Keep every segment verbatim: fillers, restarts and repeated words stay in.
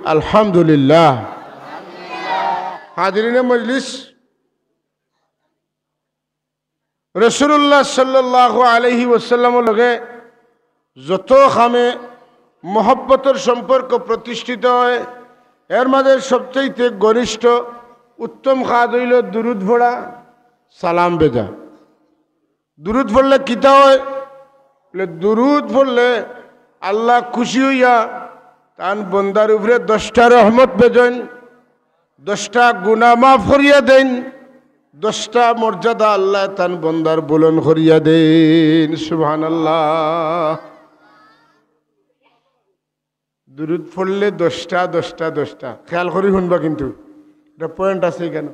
আলহামদুলিল্লাহ। হাজিরিনে মজলিস, রাসূলুল্লাহ সাল্লাল্লাহু আলাইহি ওয়াসাল্লামর লগে যত কামে মহব্বতর সম্পর্ক প্রতিষ্ঠিত হয়, এর মাঝে সবচাইতে ঘনিষ্ঠ উত্তম কাজ অইলো দুরুদ পড়া, সালাম ভেজা। দুরুদ পড়লে কিতা হয়? বলে, দুরুদ পড়লে আল্লাহ খুশি অইয়া তান বন্দার উপরে দশটা রহমত ভেজইন, দশটা গুনাহ মাফ করিয়া দেইন, দশটা মর্যাদা আল্লাহ তান বন্দার বুলন্দ করিয়া দেইন। সুবহানাল্লাহ। দুরুদ পড়লে দশটা, দশটা, দশটা। খেয়াল করি হুনবা কিন্তু, এটা পয়েন্ট আছে এখানে।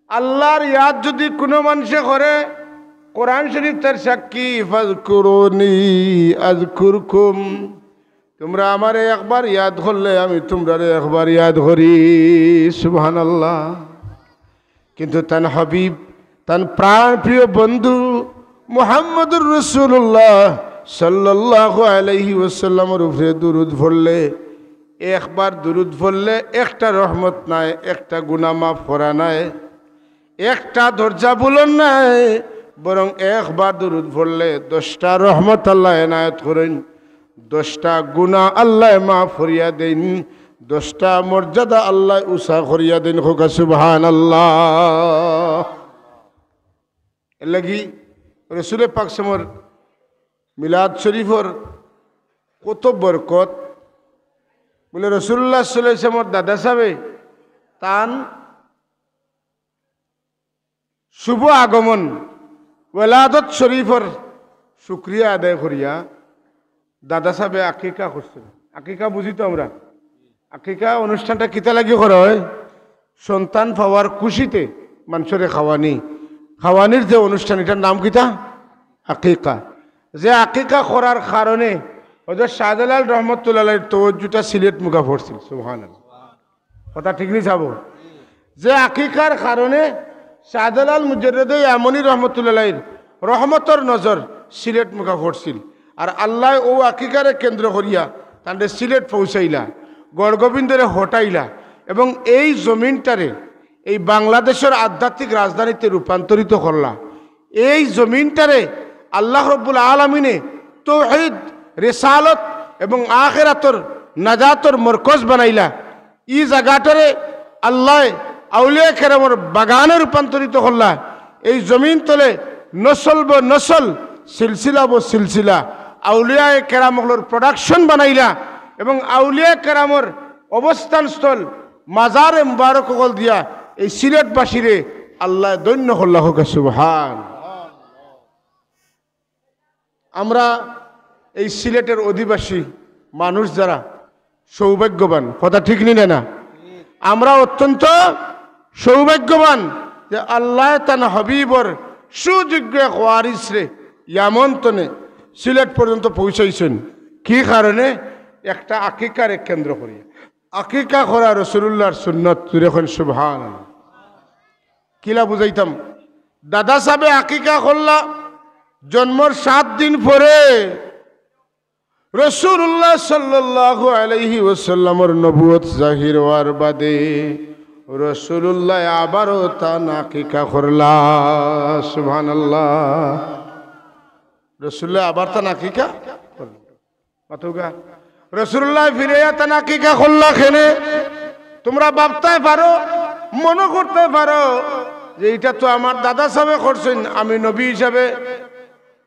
আল্লাহর ইয়াদ যদি কোনো মানুষে করে, কোরআন শরীফ তার সাক্ষী, "ফাজকুরুনি আজকুরকুম।" তোমরা আমারে একবার ইয়াদ করলে আমি তোমরারে একবার ইয়াদ করি। সুবহানাল্লাহ। কিন্তু তান হাবিব, তান প্রাণপ্রিয় বন্ধু মুহাম্মদুর রাসূলুল্লাহ সাল্লাল্লাহু আলাইহি ওয়াসাল্লামর উপরে দুরুদ পড়লে, একবার দুরুদ পড়লে একটা রহমত নায়, একটা গুনাহ মাফ করা নায়, একটা দরজা বুলন্দ নায়, বরং একবার দুরুদ পড়লে দশটা রহমত আল্লাহ এনায়েত করইন, দশটা গুনাহ আল্লাহ মাফ করিয়া দেইন, দশটা মর্যাদা আল্লাহ উঁচা করিয়া দেইন। কউক্কা সুবহানাল্লাহ। এর লাগি রসুলে পাক সাল্লাল্লাহু আলাইহি ওয়াসাল্লামর মিলাদ শরীফর কত বরকত। বলে, রাসূলুল্লাহ সাল্লাল্লাহু আলাইহি ওয়াসাল্লামর দাদা সাবে তান শুভ আগমন, ওলাদত শরীফর শুকরিয়া আদায় করিয়া দাদা সাবে আকিকা করছিল। আকিকা বুঝি তো আমরা, আকিকা অনুষ্ঠানটা কিতা লাগি করা হয়? সন্তান পাওয়ার খুশিতে মানষরে খাওয়ানি, খাওয়ানির যে অনুষ্ঠান, এটার নাম কিতা? আকিকা। যে আকিকা করার কারণে হযরত শাহজালাল রহমতুল্লাহ আলাইহির তওয়াজ্জুটা সিলেট মুখা পড়ছিল। সুবহানাল্লাহ। কথা ঠিক নি সাব? যে আকিকার কারণে শাহজালাল মুজাররদে ইয়ামনি রহমতুল্লাহ আলাইহির রহমতর নজর সিলেট মুখা পড়ছিল। আর আল্লায় অউ আকিকারে কেন্দ্র করিয়া তানরে সিলেট পৌঁছাইলা, গড়গোবিন্দরে হটাইলা এবং এই জমিনটারে এই বাংলাদেশর আধ্যাত্মিক রাজধানীতে রূপান্তরিত করলা। এই জমিনটারে আল্লাহ রব্বুল আলামিনে তৌহিদ, রিসালত এবং আখিরাতর নাজাতর মরকজ বানাইলা। ই জাগাটারে আল্লায় আউলিয়া কেরামর বাগানে রূপান্তরিত করলা। এই জমিন তলে নসল ব নসল, সিলসিলা ব সিলসিলা আউলিয়ায়ে কেরাম অকলর প্রোডাকশন বানাইলা এবং আউলিয়ায়ে কেরামর অবস্থানস্থল মাজারে মুবারক অকল দিয়া এই সিলেটবাসীরে আল্লায় ধন্য করলা। কউক্কা সুবহান। আমরা এই সিলেটের অধিবাসী মানুষ যারা সৌভাগ্যবান, কথা ঠিক নি না? আমরা অত্যন্ত সৌভাগ্যবান যে আল্লায় তান হাবিবর সুযোগ্য এক ওয়ারিসরে ইয়ামন তনে সিলেট পর্যন্ত পৌঁছাইছইন। কি কারণে? একটা আকিকারে কেন্দ্র করি। আকিকা করা রাসূলুল্লাহর সুন্নত। জুরে কইন সুবহানাল্লাহ। কিলা বুঝাইতাম? দাদা সাবে আকিকা করলা, জন্মর সাত দিন পরে রাসূলুল্লাহ সাল্লাল্লাহু আলাইহি ওয়াসাল্লামর নবুয়ত জাহির অওয়ার বাদে রাসূলুল্লাহ আবারও তান আকিকা করলা। সুবহানাল্লাহ। রাসূলুল্লাহ আবার তান আকিকা করলা। মাতউক্কা। রাসূলুল্লাহ ফিরাইয়া তান আকিকা করলা কেনে? তুমরা ভাবতায় পারো, মনো করতায় পারো যে ইটা তো আমার দাদা সাবে করছইন, আমি নবী হিসাবে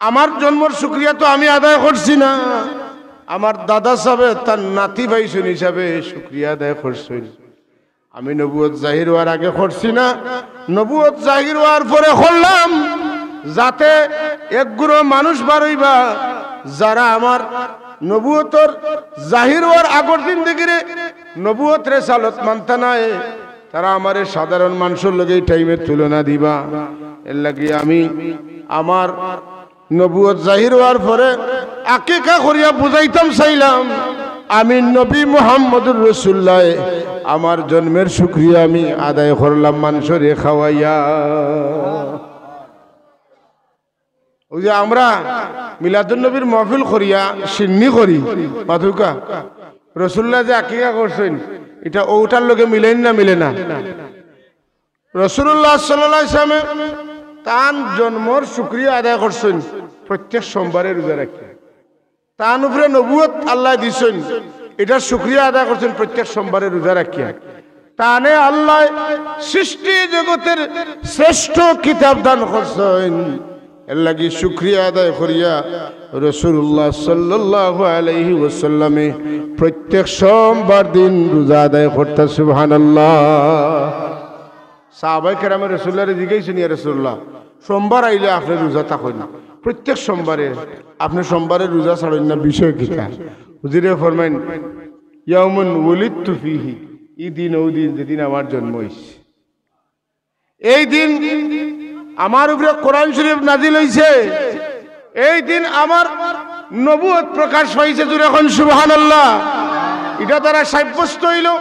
আমার জন্মর শুকরিয়া তো আমি আদায় করছি না, আমার দাদা সাবে তান নাতি পাইছইন হিসাবে শুকরিয়া আদায় করছইন। আমি নবুয়ত জাহির অওয়ার আগে করছি না, নবুয়ত জাহির অওয়ার পরে করলাম, যাতে এক গুরু মানুষ বার অইবা, যারা আমার নবুয়তর জাহির অওয়ার আগর দিন দেখিরে নবুয়ত রেসালত মানতা নায়, তারা আমারে সাধারণ মানষর লগে ই টাইমে তুলনা দিবা। এর লাগি আমি আমার নবুয়ত জাহির অওয়ার পরে আকিকা করিয়া বুঝাইতাম চাইলাম, আমি নবী মুহাম্মদুর রাসূলুল্লাহ, আমার জন্মের শুকরিয়া আমি আদায় করলাম মানষরে খাওয়াইয়া। অউ যে আমরা মিলাদুন নবীর মাহফিল করিয়া শিন্নি করি, মাতউক্কা, রসুল্লাহ যে আকিকা করছইন, ইটা অউটার লগে মিলেনি না মিলে না? রসুল্লাহ সাল্লাল্লাহু আলাইহি ওয়াসাল্লামে তান জন্মর শুকরিয়া আদায় করছইন প্রত্যেক সোমবারে রোজা রাখিয়া। তান উপরে নবুয়ত আল্লায় দিছইন, ইটার শুকরিয়া আদায় করছইন প্রত্যেক সোমবারে রোজা রাখিয়া। তানে আল্লায় সৃষ্টি জগতর শ্রেষ্ঠ কিতাব দান করছইন। এরলাগি শুকরিয়া আদায় করিয়া রসুল্লাহ সাল্লাল্লাহু আলাইহি ওয়াসাল্লামে প্রত্যেক সোমবার দিন রোজা আদায় করতা। সুবহানাল্লাহ। সাহাবায়ে কেরামে রসুল্লাহরে জিগাইছইন, "ইয়া রাসুলুল্লাহ, সোমবার আইলে আপনে রোজা থাকইন না, প্রত্যেক সোমবারে আপনে সোমবারে রোজা ছাড়ইন না, বিষয় কিতা?" হুজুরে ফরমাইন, "ইয়াউমুন উলিদতু ফিহি, ই দিন অউ দিন যেদিন আমার জন্ম অইছে।" এই দিন আমার উপরে কোরআন শরীফ নাজিল অইছে, এই দিন আমার নবুয়ত প্রকাশ পাইছে। জোরে কইন সুবহানাল্লাহ। ইটা দ্বারা সাব্যস্ত অইলো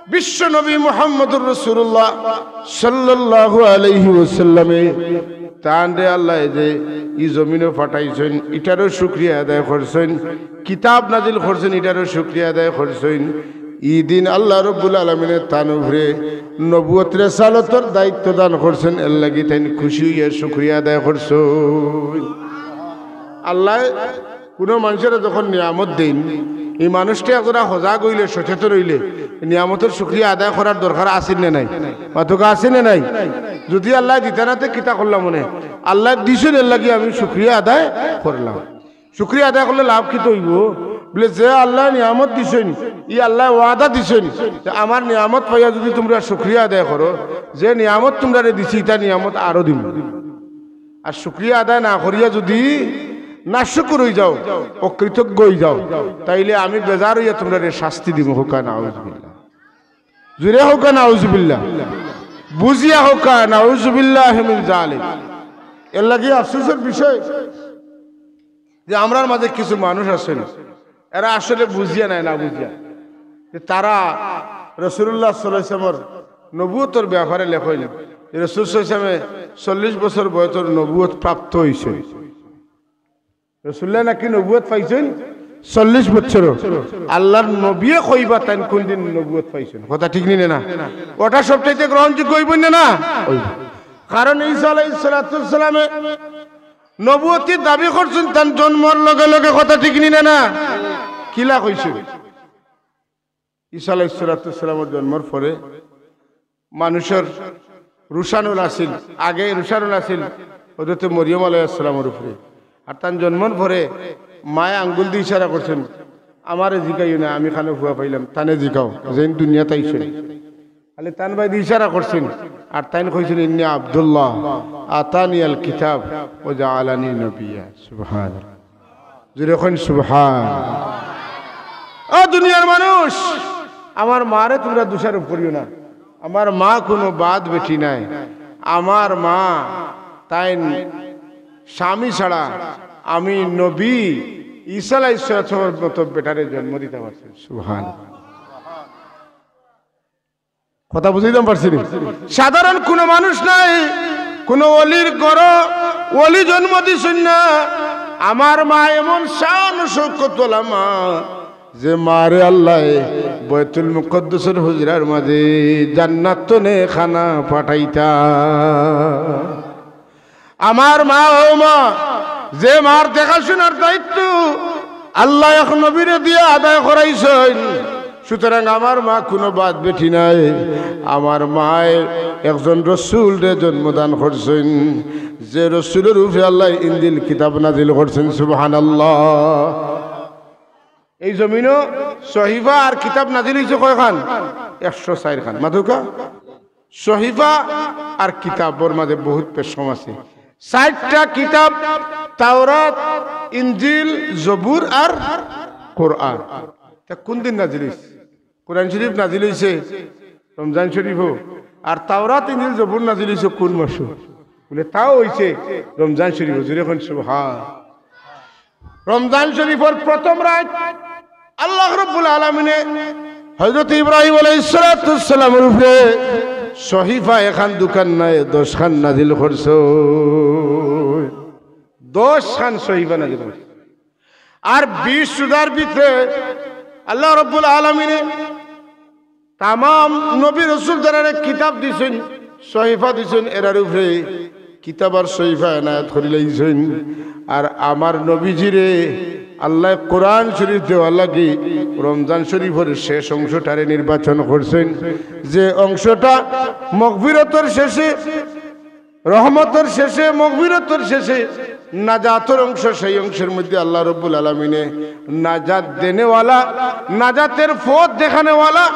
বিশ্ব নবী মুহাম্মদুর রাসূলুল্লাহ সাল্লাল্লাহু আলাইহি ওয়াসাল্লামে তানরে আল্লায় যে ই জমিনো পাঠাইছইন, ইটারও শুকরিয়া আদায় করছইন, কিতাব নাজিল করছইন, ইটারও শুকরিয়া আদায় করছইন। ই দিন আল্লাহ রব্বুল আলামিনে তান উপরে নবুয়ত রেসালতর দায়িত্ব দান করছইন, এরলাগি তাইন খুশি অইয়া শুকরিয়া আদায় করছইন। আল্লায় কুনু মানষরে যখন নিয়ামত দেইন, ই মানুষটা একজরা হজাগ অইলে, সচেতন অইলে, নিয়ামতর শুকরিয়া আদায় করার দরকার আছে নি না নাই? মাতউক্কা, আছে নি না নাই? যুদি আল্লায় দিতা না তে কিতা করলাম অনে? আল্লায় দিছইন, এরলাগি আমি শুকরিয়া আদায় করলাম। শুকরিয়া আদায় করলে লাভ কিতা অইবো? বুলে, যে আল্লায় নিয়ামত দিছইন, ই আল্লায় ওয়াদা দিছইন যে আমার নিয়ামত পাইয়া যুদি তুমরা শুকরিয়া আদায় করো, যে নিয়ামত তুমরারে দিছি, ইতা নিয়ামত আরো দিমু। আর শুকরিয়া আদায় না করিয়া যুদি নাশুকুর অইযাও, অকৃতজ্ঞ অইযাও, তাইলে আমি বেজার অইয়া তুমরারে শাস্তি দিমু। কউক্কা নাউজুবিল্লাহ। জোরে কউক্কা নাউজুবিল্লাহ। বুঝিয়া কউক্কা নাউজুবিল্লাহি মিন যালিক। এরলাগি আফসোসর বিষয় যে আমরার মাঝে কিছু মানুষ আছইন, এরা আসলে বুঝিয়া নায়, না বুঝিয়া, যে তারা রাসুলুল্লাহ সাল্লাল্লাহু আলাইহি ওয়াসাল্লামর নবুয়তর ব্যাপারে লেখইন যে রাসুল সাল্লাল্লাহু আলাইহি ওয়াসাল্লামে চল্লিশ বছর বয়সর নবুয়ত প্রাপ্ত অইছইন। রাসুলুল্লায় নাকি নবুয়ত পাইছইন চল্লিশ বছরো। আল্লাহর নবিয়ে কইবা তাইন কুনদিন নবুয়ত পাইছইন। কথা ঠিক নি না? ওটা সবচাইতে গ্রহণযোগ্য অইবো নি না? অইবো। কারণ ঈসা আলাইহিস সালাতু ওয়াস সালামে নবুয়তির দাবি করছইন তান জন্মর লগে লগে। কথা ঠিক নি না? কিলা কইছইন? ঈসা আলাইহিস সালাতু ওয়াস সালামর জন্মর পরে মানুষর রুশানুল আছিল, আগে রুশানুল আছিল হযরতে মরিয়ম আলাইহিস সালামর উপরে। আর তান জন্মর পরে মায়ে আঙ্গুল দি ইশারা করছইন, "আমারে জিগাইও না, আমি কানো ফুয়া পাইলাম, তানে জিগাও, যেইন দুনিয়াত আইছইন।" খালি তান বায়দি ইশারা করছইন, আর তাইন কইছইন, "ইন্নী আব্দুল্লাহ, আতানিয়াল কিতাব ওয়া জাআলানি নাবিয়্যা।" সুবহানাল্লাহ। জোরে কইন সুবহান। ও দুনিয়ার মানুষ, আমার মারে তুমরা দোষারোপ করিও না। আমার মা কুনু বাদ বেটি নায়। আমার মা তাইন স্বামী ছাড়া আমি নবী ঈসা আলাইহিস সালামের মতো বেটারে জন্ম দিতা পারছইন। সুবহান। কথা বুঝাইতাম পারছি নি? সাধারণ কুনু মানুষ নায়, কুনু ওলির ঘরো ওলি জন্ম দিছইন না। আমার মা এমন শান ও শৌকতওয়ালা মা, যে মারে আল্লায় বায়তুল মুকাদ্দাসর হুজরার মাঝে জান্নাত তনে খানা পাঠাইতা। আমার মা, ও মা, যে মার দেখাশুনার দায়িত্ব আল্লায় এক নবীরে দিয়া আদায় করাইছইন, সুতরাং আমার মা কুনু বাদ বেটি নায়। আমার মায় একজন রসুলরে জন্মদান করছইন, যে রসুলর উপরে আল্লায় ইনজিল কিতাব নাজিল করছইন। সুবহানাল্লাহ। এই জমিনো সহিফা আর কিতাব নাজিল অইছে কয়খান? একশো চাইর খান। মাতউক্কা? সহিফা আর কিতাবর মাঝে বহুত পেশকম আছে। চাইরটা কিতাব, তাওরাত, ইনজিল, জবুর আর কোরআন। তে কুনদিন নাজিল অইছে? কোরআন শরীফ নাজিল অইছে রমজান শরীফো। আর তাওরাত, ইনজিল, জবুর নাজিল অইছে কুন মাসো? বুলে, তাও অইছে রমজান শরীফো। জোরে কইন সুবহান। রমজান শরীফর প্রথম রাইত আল্লাহ রাব্বুল আলামিনে হযরত ইব্রাহিম আলাইহিস সালাতু ওয়াস সালামর উপরে সহিফা একখান দুইখান নায়, দশখান নাজিল করছইন। দশখান সহিফা নাজিল করছইন। আর বিশ রোজার ভিতরে আল্লাহ রব্বুল আলামিনে তামাম নবী রসুল যারারে কিতাব দিছইন, সহিফা দিছইন, এরার উপরে কিতাব আর সহিফা এনায়েত করিলাইছইন। আর আমার নবীজিরে আল্লায় কোরআন শরীফ দেওয়ার লাগি রমজান শরীফর শেষ অংশটারে নির্বাচন করছইন, যে অংশটা মগফিরতর শেষে, রহমতর শেষে, মগফিরতর শেষে নাজাতর অংশ, সেই অংশের মধ্যে আল্লাহ রব্বুল আলামিনে নাজাত দেনেওয়ালা, নাজাতের পথ দেখানেওয়ালা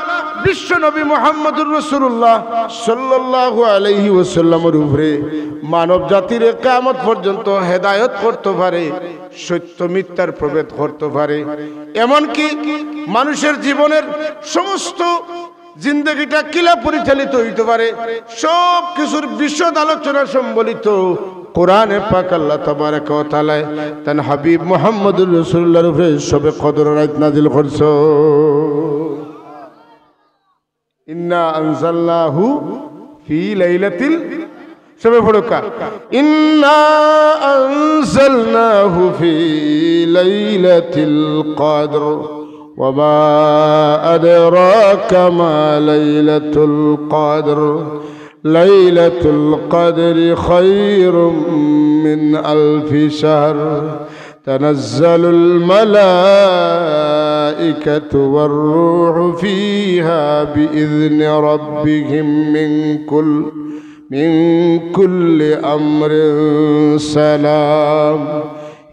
বিশ্ব নবী মুহাম্মদুর রাসূলুল্লাহ সাল্লাল্লাহু আলাইহি ওয়াসাল্লামের উপরে মানব জাতিরে কিয়ামত পর্যন্ত হেদায়েত করতে পারে, সত্য মিথ্যার প্রভেদ করতে পারে, এমনকি মানুষের জীবনের সমস্ত জিন্দেগিটা কিলা পরিচালিত হইতে পারে, সব কিছুর বিশদ আলোচনা সম্বলিত কোরআনে পাক আল্লাহ তাবারাকা ওয়া তাআলায় তান হাবিব মুহাম্মদুর রাসূলুল্লাহর উপরে শবে কদর রাইত নাজিল করছইন। ইন্না আনজালনাহু ফি লাইলাতিল, সবে পড়ুক্কা। ইন্না আনজালনাহু ফি লাইলাতিল কদর। وما أدراك ما ليلة القدر. ليلة القدر خير من ألف شهر. تنزل الملائكة والروح فيها بإذن ربهم من كل من كل أمر سلام.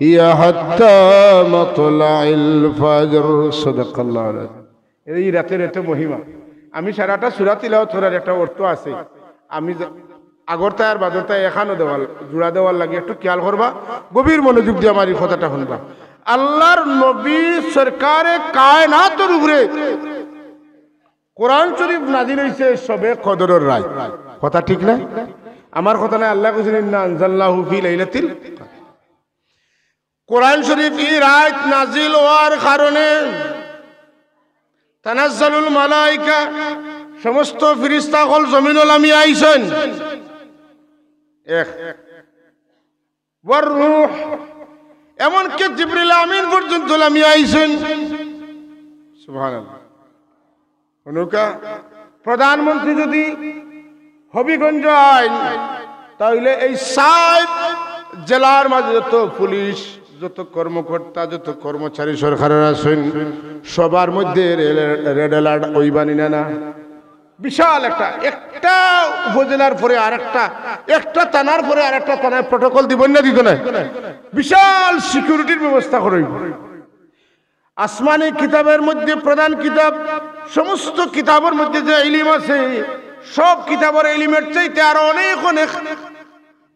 هي حتى مطلع الفجر. صدق الله العظيم. এই রাতের এত মহিমা। আমি সারাটা সূরা তিলাওয়াত করার একটা অর্থ আছে। আমি যে আগরতায় আর বাদরতায় এখানো দেওয়ার, জোড়া দেওয়ার লাগি একটু খেয়াল করবা, গভীর মনোযোগ দিয়া আমার এই কথাটা শুনবা। আল্লাহর নবী সরকারে কায়নাতর উপরে কোরআন শরীফ নাজিল হইছে শবে কদরর রাইত। কথা ঠিক না? আমার কথা নায়, আল্লায় কইছইন, "ইন্না আনজালনাহু ফি লাইলাতিল।" কোরআন শরীফ ই রাইত নাজিল হওয়ার কারণে তানাজ্জালুল মালাইকা, সমস্ত ফিরিস্তা অকল জমিনো লামি আইছইন। এক, ওয়ার রূহ, এমনকি জিবরিল আমিন পর্যন্ত লামি আইছইন। সুবহানাল্লাহ। অনুকা প্রধানমন্ত্রী যদি হবিগঞ্জ আইন, তাহলে এই সাত জেলার মাঝে যত পুলিশ, যত কর্মকর্তা, যত কর্মচারী সরকারের আছইন, সবার মধ্যে রে-, রেড অ্যালার্ট ওইবানি না, না? বিশাল একটা, একটা উপজেলার পরে আরেকটা, একটা থানার পরে আরেকটা থানায় প্রোটোকল দিবইন না, দিত না? বিশাল সিকিউরিটির ব্যবস্থা করইন। আসমানি কিতাবের মধ্যে প্রধান কিতাব, সমস্ত কিতাবের মধ্যে যে ইলিম আছে, সব কিতাবের ইলিমের চাইতে আরো অনেক অনেক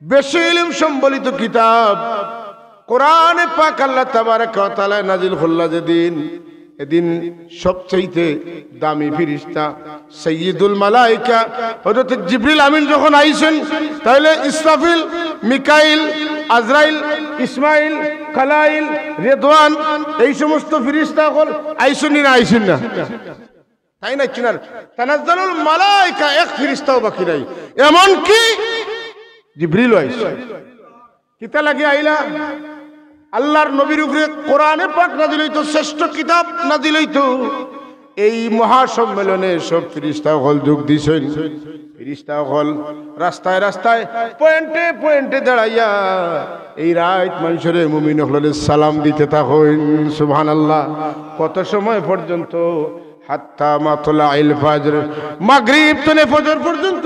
বেশি ইলিম সম্বলিত কিতাব কোরআনে পাক আল্লাহ তাবারাকা ওয়া তাআলা নাজিল করলা যেদিন, এদিন সবচাইতে দামি ফিরিস্তা সাইয়্যিদুল মালাইকা হযরত জিবরিল আমিন যখন আইছইন, তাইলে ইসরাফিল, মিকাইল, আজরাইল, ইসমাইল, কালাইল, রেদওয়ান, এই সমস্ত ফিরিস্তা অকল আইছইন নি না আইছইন না? তাইন আইছইন না। তানাজ্জালুল মালাইকা, এক ফিরিস্তাও বাকি নাই, এমনকি জিবরিলও আইছইন। কিতা লাগি আইলা? আল্লাহর নবীর উপরে কোরআনে পাক নাজিল হইতো, শ্রেষ্ঠ কিতাব নাজিল হইতো। এই মহাসম্মেলনে সব ফিরিস্তা অকল যোগ দিছইন। ফিরিস্তা অকল রাস্তায় রাস্তায়, পয়েন্টে পয়েন্টে দাঁড়াইয়া এই রাইত মানষরে, মুমিন অকলরে সালাম দিতে থাকইন। সুবহানাল্লাহ। কত সময় পর্যন্ত? হাত্তা মাতলাইল ফাজর, মাগরিব তনে ফজর পর্যন্ত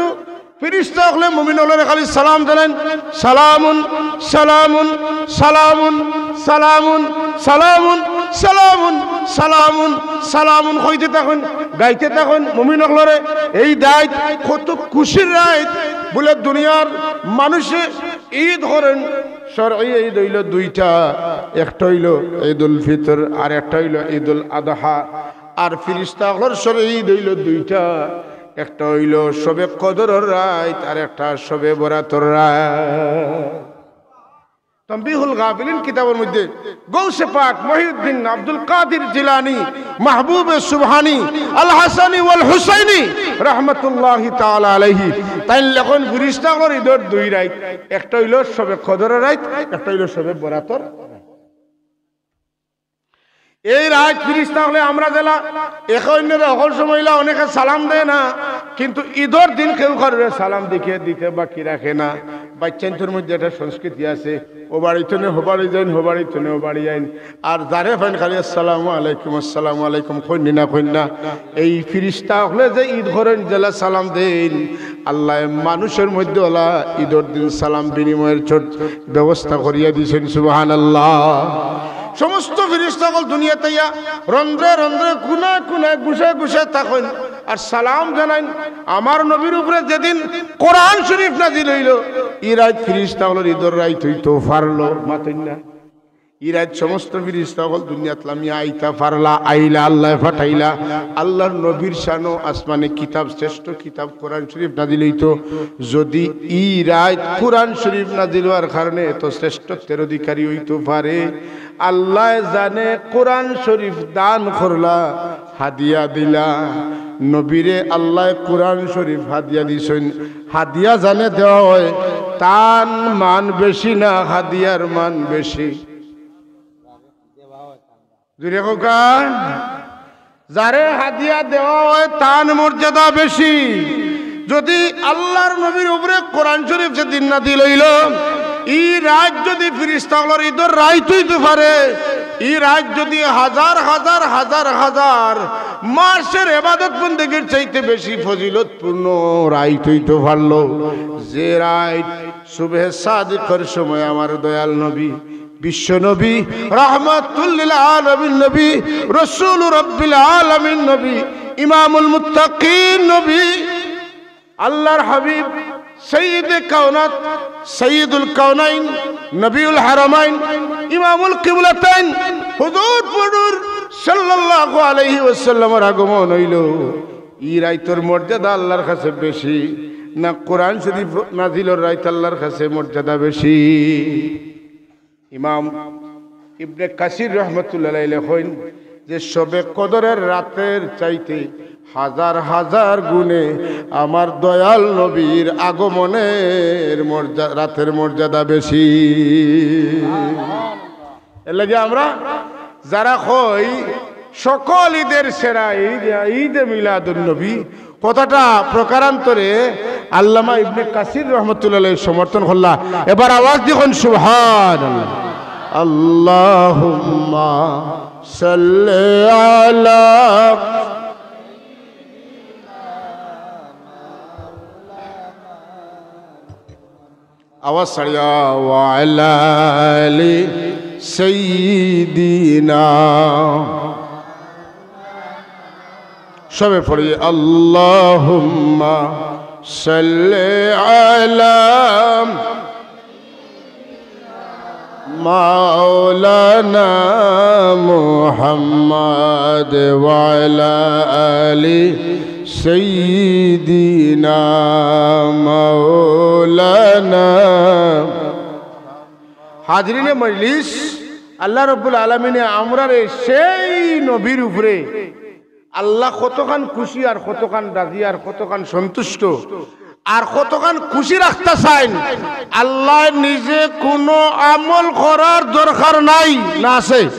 ফিরিস্তা অকলে মুমিন অকলরে খালি সালাম জানাইন, সালামুন, সালামুন, সালামুন, সালামুন, সালামুন, সালামুন, সালামুন, সালামুন কইতে থাকইন, গাইতে থাকইন মুমিন অকলরে। এই দাইত কত খুশির রাইত, বুলে দুনিয়ার মানষে ঈদ করইন। শরঈ ঈদ অইলো দুইটা, একটা অইলো ঈদুল ফিতর আর একটা অইলো ঈদুল আদহা। আর ফিরিস্তা অকলর শরঈ ঈদ অইলো দুইটা, একটা অইলো শবে কদরর রাইত আর একটা শবে বরাতর রাইত। তানবীহুল গাফিলিন কিতাবর মধ্যে গৌসে পাক মহিউদ্দিন আব্দুল কাদির জিলানী, মাহবুবে সুবহানী, আল হাসানী ওয়াল হুসাইনী রাহমাতুল্লাহি তাআলা আলাইহি, তাইন লেখইন ফিরিস্তা অকলর ঈদর দুই রাইত, একটা অইলো শবে কদরর রাইত, একটা অইলো শবে বরাতর। এই রাইত ফিরিস্তা অকলে আমরা যেলা একে অইন্যরে হকল সময় অইলা অনেকে সালাম দেয় না, কিন্তু ইদর দিন কেউ কারোরে সালাম দিকে দিতে বাকি রাখে না। বাচ্চাইন্তর মধ্যে একটা সংস্কৃতি আছে, ও বাড়ি থনে হো বাড়ি যাইন, হো বাড়ি থনে ও বাড়ি আইন, আর যারে পাইন খালি আসসালামু আলাইকুম, আসসালামু আলাইকুম, কইন নি না, কইন না। এই ফিরিস্তা অকলে যে ইদ করইন, যেলা সালাম দেইন, আল্লায় মানুষর মধ্যে অলা ইদর দিন সালাম বিনিময়র ছোট ব্যবস্থা করিয়া দিছইন। সুবহানাল্লাহ। সমস্ত ফিরিস্তা অকল দুনিয়াত আইয়া রন্ধ্রে রন্ধ্রে, কুনায় কুনায়, গুশায় গুশায় থাকইন আর সালাম জানাইন। আমার নবীর উপরে যেদিন কোরআন শরীফ নাজিল অইলো, ই রাইত ফিরিস্তা অকলর ইদর রাইত অইতো পারলো, মাতইন না। ই রাইত সমস্ত ফিরিস্তা অকল দুনিয়াত লামিয়া আইতা পারলা, আইলা, আল্লায় পাঠাইলা। আল্লার নবীর শানো আসমানে কিতাব, শ্রেষ্ঠ কিতাব কোরআন শরীফ নাজিল অইতো। যদি ই রাইত কোরআন শরীফ নাজিল অওয়ার কারণে এত শ্রেষ্ঠত্বের অধিকারী অইতো পারে, আল্লায় জানে কোরআন শরীফ দান করলা, হাদিয়া দিলা। নবীরে আল্লায় কোরআন শরীফ হাদিয়া দিছইন। হাদিয়া জানে দেওয়া অয়, তান মান বেশি না হাদিয়ার মান বেশি? জুরে কউক্কা। যারে হাদিয়া দেওয়া অয়, তান মর্যাদা বেশি। যদি আল্লার নবীর উপরে কোরআন শরীফ যেদিন নাজিল অইলো, ই রাইত যদি ফিরিস্তা অকলর ইদর রাইত অইতো পারে, ই রাইত যদি হাজার হাজার হাজার হাজার মাসের ইবাদত বন্দেগীর চাইতে বেশি ফজিলতপূর্ণ রাইত অইতো পারলো, যে রাইত সুবহে সাদিকর সময় আমার দয়াল নবী, বিশ্ব নবী, রাহমাতুল লিল আলামিন নবী, রসুল রব্বিল আলামিন নবী, ইমামুল মুত্তাকিন নবী, আল্লার হাবিব, সাইয়্যিদে কাওনাত, সাইয়্যিদুল কাওনাইন, নবিউল হারামাইন, ইমামুল কিবলাতাইন, হুজুর পুরুর সাল্লাল্লাহু আলাইহি ওয়াসাল্লামর আগমন অইলো। ই রাইতর মর্যাদা আল্লার কাছে বেশি না কোরআন শরীফ নাজিলর রাইত আল্লার কাছে মর্যাদা বেশি? ইমাম ইবনে কাসির রহমতুল্লাহ আলাইহি লেখইন যে শবে কদরের রাতের চাইতে হাজার হাজার গুণে আমার দয়াল নবীর আগমনের মর্যা-, রাতের মর্যাদা বেশি। এর লাগি আমরা যারা কই সকল ঈদের সেরা ঈদ, ঈদে মিলাদুন নবী, কথাটা প্রকারান্তরে আল্লামা ইবনে কাসির রহমতুল্লাহ আলাইহি সমর্থন করলা। এবার আওয়াজ দি কইন সুবহানাল্লাহ। আল্লাহুম্মা সাল্লি আলা। আওয়াজ ছাড়িয়া, ওয়া আলা আলি সাইয়্যিদিনা। সবে পড়ি, আল্লাহুম্মা সাল্লি আলা মাওলানা মুহাম্মদ ওয়া আলা আলি সাইয়্যিদিনা মাওলানা। হাজিরিনে মজলিস, আল্লাহ রব্বুল আলামিনে আমরারে সেই নবীর উপরে আল্লাহ কতখান খুশি আর কতখান রাজি আর কতখান সন্তুষ্ট আর কতখান খুশি রাখতা চাইন, আল্লাহ নিজে কোনো আমল করার দরকার নাই, না আছে?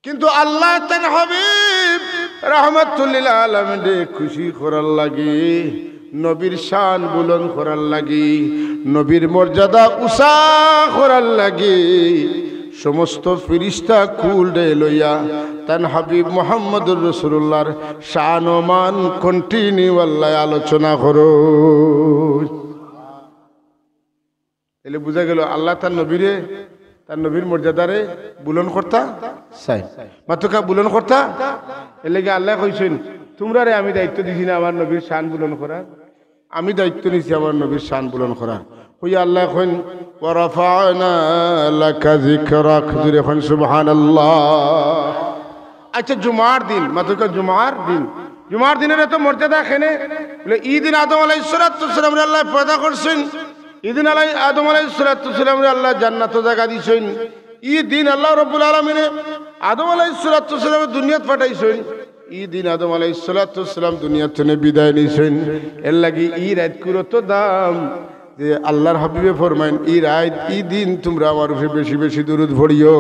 কিন্তু আল্লাহ তান হাবিব রাহমাতুল্লিল আলামিনরে খুশি করার লাগি, নবীর শান বুলন্দ করার লাগি, নবীর মর্যাদা উচা করার লাগি সমস্ত ফিরিস্তা কুলরে লইয়া তান হাবিব মুহাম্মদুর রাসূলুল্লাহর শান ও মান continue আল্লায় আলোচনা করো। তাইলে বুঝা গেল আল্লাহ তার নবীরে, তার নবীর মর্যাদারে বুলন্দ করতা চাইন। মাতুক্কা বুলন্দ করতা। এর লাগি আল্লায় কইছইন, "তুমরারে আমি দায়িত্ব দিছি না আমার নবীর শান বুলন্দ করার? আমি দায়িত্ব নিছি আমার নবীর শান বুলন্দ করার।" কইয়া আল্লায় কইন, "ওয়া রাফা'না লাকা যিকরাক।" জুরে কইন, "সুবহানাল্লাহ।" আচ্ছা, জুমার দিন, মাতুক্কা জুমার দিন, জুমার দিনর এত মর্যাদা কেনে? বলে, "ই দিন আদম আলাইহিস সালাতু ওয়াস সালামরে আল্লায় পয়দা করছইন, ই দিন আলাই-, আদম আলাইহিস সালাতু ওয়াস সালামরে আল্লায় জান্নাতো জাগা দিছইন, ই দিন আল্লাহ রব্বুল আলামিনে আদম আলাইহিস সালাতু ওয়াস সালামরে দুনিয়াত পাঠাইছইন, ই দিন আদম আলাইহিস সালাতু ওয়াস সালাম দুনিয়াত থনে বিদায় নিছইন।" এর লাগি ই রাইতকুর অত দাম যে আল্লাহর হাবিবে ফরমাইন, "ই রাইত, ই দিন তুমরা আমার উপরে বেশি বেশি দুরুদ পড়িও।"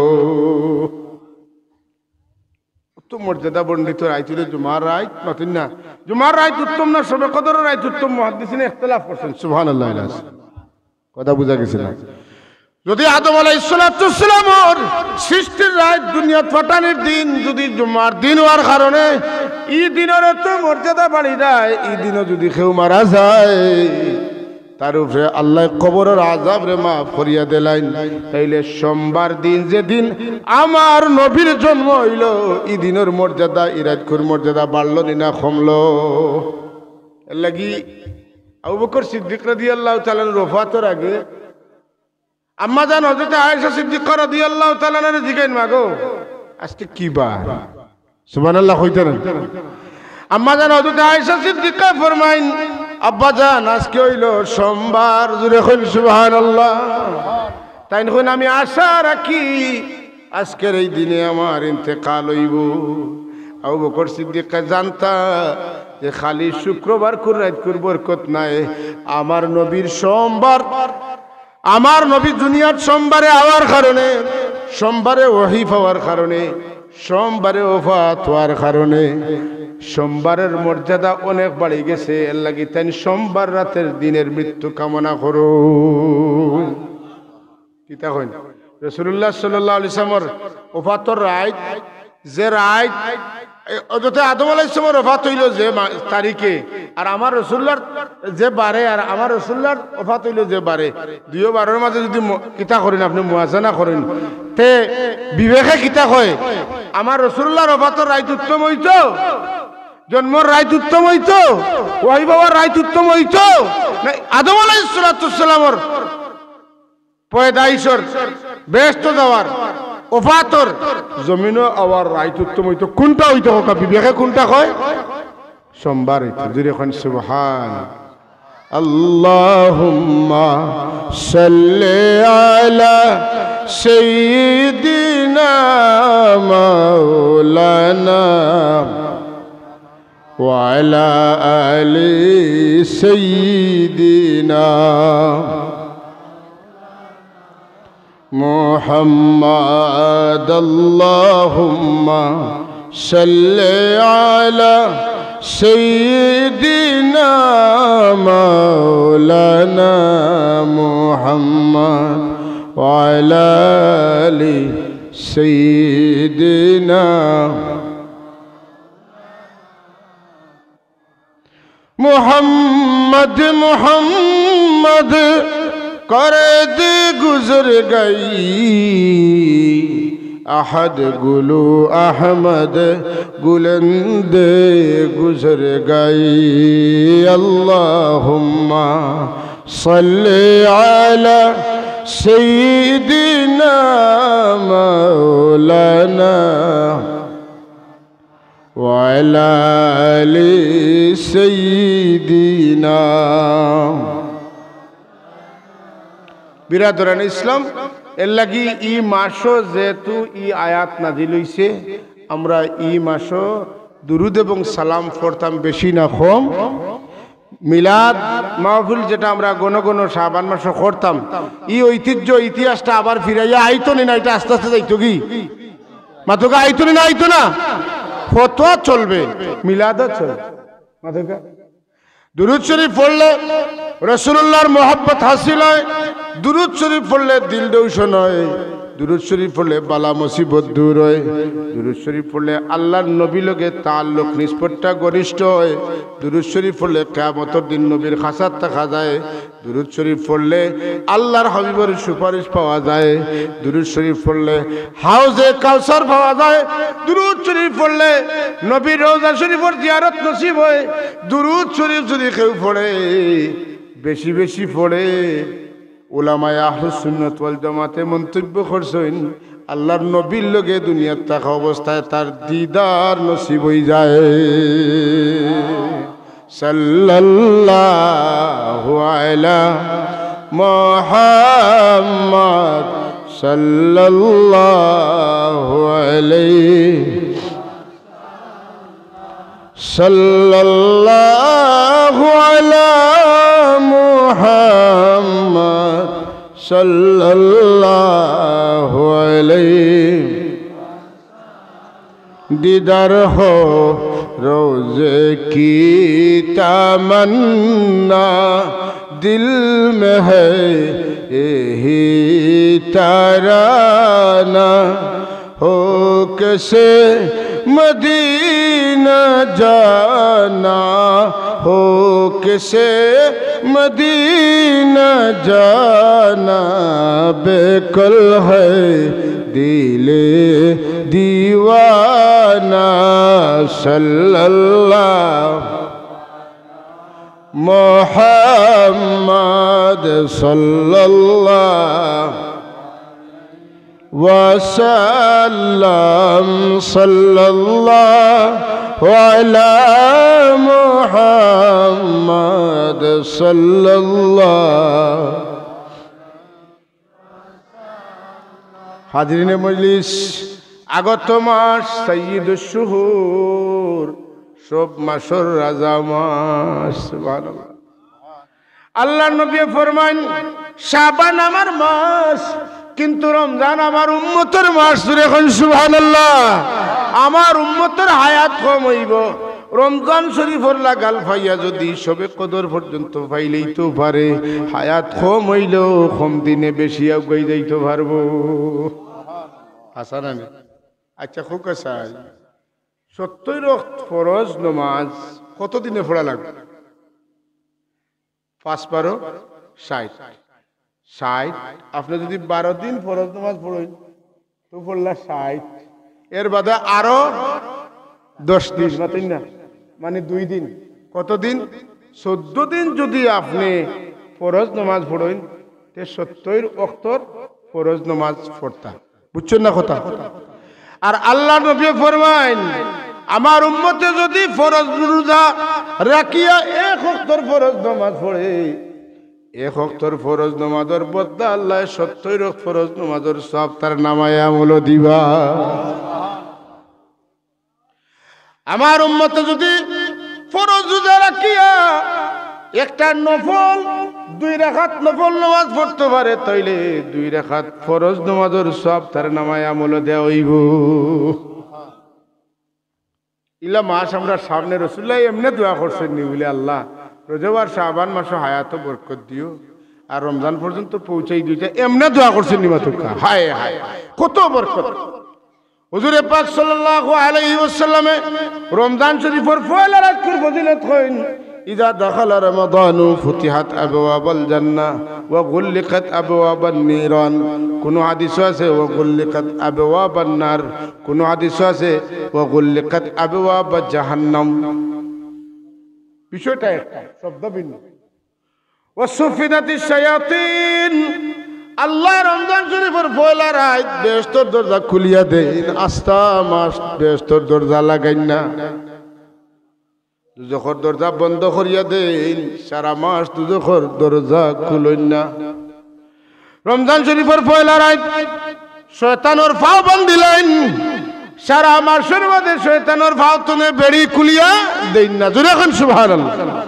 উত্তম মর্যাদা বর্ণিত রাইত অইলো জুমার রাইত, মাতইন না? জুমার রাইত উত্তম না শবে কদরর রাইত উত্তম? মুহাদ্দিসিনে ইখতিলাফ করছইন। সুবহানাল্লাহ। কথা বুঝা গেছে না? যদি আদম আলাইহিস সালাতু ওয়াস সালামর সৃষ্টির রাইত দুনিয়াত পাঠানির দিন যদি জুমার দিন অওয়ার কারণে ই দিনর এত মর্যাদা বাড়ি যায়, ই দিনও যদি কেউ মারা যায়, তার উপরে আল্লায় কবরর আযাবরে মাফ করিয়া দিলাইন। তাইলে সোমবার দিন যেদিন আমার নবীর জন্ম অইলো, ই দিনর মর্যাদা, ই রাইতকুর মর্যাদা বাড়লো নি না কমলো? এর লাগি আবু বকর সিদ্দিক রাদিয়াল্লাহু তাআলা আনহুর ওফাতর আগে আম্মাজান হযরত আয়েশা সিদ্দিকা রাদিয়াল্লাহু তাআলা আনহারে জিগাইন, "মাগো, আজকে কি বার?" সুবহানাল্লাহ কইতা না? আম্মাজান হযরত আয়েশা সিদ্দিকা ফরমাইন, "আব্বাজান, আজকে অইলো সোমবার।" জোরে কইন সুবহানাল্লাহ। তাইন কইন, "আমি আশা রাখি আজকের এই দিনে আমার ইন্তেকাল অইবো।" আবু বকর সিদ্দিকে জানতা যে খালি শুক্রবারকুর রাইতকুর বরকত নায়, আমার নবীর সোমবার, আমার নবী দুনিয়াত সোমবারে আওয়ার কারণে, সোমবারে ওহী পাওয়ার কারণে, সোমবারে ওফাত অওয়ার কারণে সোমবারর মর্যাদা অনেক বাড়ি গেছে। এর লাগি তাইন সোমবার রাইতর দিনর মৃত্যু কামনা করইন। কিতা কইন? রাসূলুল্লাহ সাল্লাল্লাহু আলাইহি ওয়াসাল্লামর ওফাতর রাইত, যে রাইত, এ, হযরতে আদম আলাইহিস সালামর ওফাত অইলো যে মা-, তারিখে, আর আমার রাসূলুল্লাহর যে বারে, আর আমার রাসূলুল্লাহর ওফাত অইলো যে বারে, দুইও বারর মাঝে যদি ম-, কিতা করইন, আপনে মুওয়াজানা করইন, তে বিবেকে কিতা কয়? আমার রাসূলুল্লাহর ওফাতর রাইত উত্তম অইতো, জন্মর রাইত উত্তম অইতো, ওহী পাওয়ার রাইত উত্তম অইতো, না আদম আলাইহিস সালাতু ওয়াস সালামর পয়দাইশর, বেহেস্তো যাওয়ার, ওফাতর, জমিনো আওয়ার রাইত উত্তম অইতো? কুনটা অইতো কউক্কা? বিবেকে কুনটা কয়? সোমবার অইতো। জোরে কইন সুবহান। اللهم صل على سيدنا مولانا وعلى آل سيدنا محمد. اللهم صل على سيدنا مولانا محمد وعلى آل سيدنا محمد، محمد کر دے گزر گئی، احد گلو احمد گلندے گزر گئی۔ اللهم صل على سيدنا مولانا وعلى آل سيدنا। বিরাদরানে ইসলাম, এর লাগি ই মাসো যেহেতু ই আয়াত নাজিল অইছে, আমরা ই মাসো দুরুদ এবং সালাম পড়তাম বেশি না কম। মিলাদ মাহফিল যেটা আমরা ঘন ঘন শাবান মাসো করতাম, ই ঐতিহ্য ইতিহাসটা আবার ফিরাইয়া আইতো নি না, ইটা আস্তে আস্তে যাইতোগি। মাতোগা, আইতো নি না, আইতো না? ফতোয়া চলবে, মিলাদও চলবে। মাতোগা। দুরুদ শরীফ পড়লে রাসূলুল্লাহর মহব্বত হাসিল অয়, দুরুদ শরীফ পড়লে দিল রোশন অয়, দুরুদ শরীফ পড়লে বালা মুসিবত দূর অয়, দুরুদ শরীফ পড়লে আল্লাহর নবীর লগে তাআল্লুক নিসবতটা ঘনিষ্ঠ অয়, দুরুদ শরীফ পড়লে কিয়ামতর দিন নবীর খাছাত থাকা যায়, দুরুদ শরীফ পড়লে আল্লাহর হাবিবর সুপারিশ পাওয়া যায়, দুরুদ শরীফ পড়লে হাউজে কাউসার পাওয়া যায়, দুরুদ শরীফ পড়লে নবীর রওজা শরীফর জিয়ারত নসিব অয়, দুরুদ শরীফ যদি কেউ পড়ে, বেশি বেশি পড়ে, উলামায়ে আহলুস সুন্নাত ওয়াল জামাতে মন্তব্য করছইন, আল্লাহর নবীর লগে দুনিয়াত থাকা অবস্থায় তার দিদার নসিব অই যায়। সাল্লাল্লাহু আলা মুহাম্মদ, সাল্লাল্লাহু আলাইহি صلى الله على محمد صلى الله عليه دیدار ہو روضے کی تمنا، دل میں ہے یہی ترانہ۔ ہو کسے مدینہ جانا، ہو کسے مدینہ جانا، بے کل ہے دل دیوانہ۔ صلی اللہ محمد صلی اللہ وسلم، صلی اللہ علی محمد صلی اللہ۔ হাজিরিনে মজলিস, আগত মাস সাইয়্যিদুশ শুহুর, সব মাসর রাজা মাস। সুবহানাল্লাহ। আল্লাহর নবী ফরমাইন, শাবান আমার মাস, কিন্তু রমজান আমার উম্মতর মাস। জোরে কইন সুবহানাল্লাহ। আমার উম্মতর হায়াত কম অইবো, রমজান শরীফর লাগাল পাইয়া যদি শবে কদর পর্যন্ত পাইলেইতো পারে, হায়াত কম অইলেও কম দিনে বেশি আগুয়াই যাইতো পারবো। হাছা না নি? আচ্ছা, খুব আছাই। সত্তইর ওয়াক্ত ফরজ নমাজ কত দিনে পড়া লাগবো? পাঁচ বারো ষাইট। ষাইট, আপনে যদি বারো দিন ফরজ নমাজ পড়ইন, তো পড়লা ষাইট। এর বাদে আরো দশ দিন, মাতইন না? মানে দুই দিন। কত দিন? চৌদ্দ দিন যদি আপনে ফরজ নমাজ পড়ইন, তে সত্তইর ওয়াক্তর ফরজ নমাজ পড়তা। বুঝছইন না কথা? আর আল্লাহর নবী ফরমাইন, আমার উম্মতে যদি ফরজ রোজা রাখিয়া এক ওয়াক্তর ফরজ নমাজ পড়ে, এক ওয়াক্তর ফরজ নমাজর বদলা আল্লায় সত্তইর ওয়াক্ত ফরজ নমাজর সওয়াব তার নামায় আমলো দিবা। আমার উম্মতে যদি ফরজ রোজা রাখিয়া একটা নফল, দুই রাকাত নফল নমাজ পড়তো পারে, তাইলে দুই রাকাত ফরজ নমাজর সওয়াব তার নামায় আমলো দেওয়া অইবো। ইলা মাস আমরার সামনে, রসুলুল্লায় এমনে দোয়া করছইন নি বুলে, "আল্লাহ, রজব আর শাবান মাসো হায়াতো বরকত দিও, আর রমজান পর্যন্ত পৌঁছাই দিও।" এমনে দোয়া করছইন নি মাতুক্কা? হায় হায়, কত বরকত। হুজুরে পাক সাল্লাল্লাহু আলাইহি ওয়াসাল্লামে রমজান শরীফর পয়লা রাইতকুর ফজিলত কইন, "ইযা দাখালা রমাদানু ফুতিহাত আবওয়াবুল জান্নাহ ওয়া গুল্লিকাত আবওয়াবুন নিরান।" কুনু হাদিসো আছে, "ওয়া গুল্লিকাত আবওয়াবুন নার।" কুনু হাদিসো আছে, "ওয়া গুল্লিকাত আবওয়াবু জাহান্নাম।" বিষয়টা একটা, শব্দ ভিন্ন। "ওয়া সুফিদাতিশ শায়াতিন।" আল্লায় রমজান শরীফর পয়লা রাইত বেহেশতর দরজা খুলিয়া দেইন, আস্তা মাস বেহেশতর দরজা লাগাইন না। দুজখর দরজা বন্ধ করিয়া দেইন, সারা মাস দুজখর দরজা খুলইন না। রমজান শরীফর পয়লা রাইত শয়তানর ফাও বান্ধিলাইন, সারা মাসর মাঝে শয়তানর ফাও তনে বেড়ি খুলিয়া দেইন না। জোরে কইন সুবহানাল্লাহ।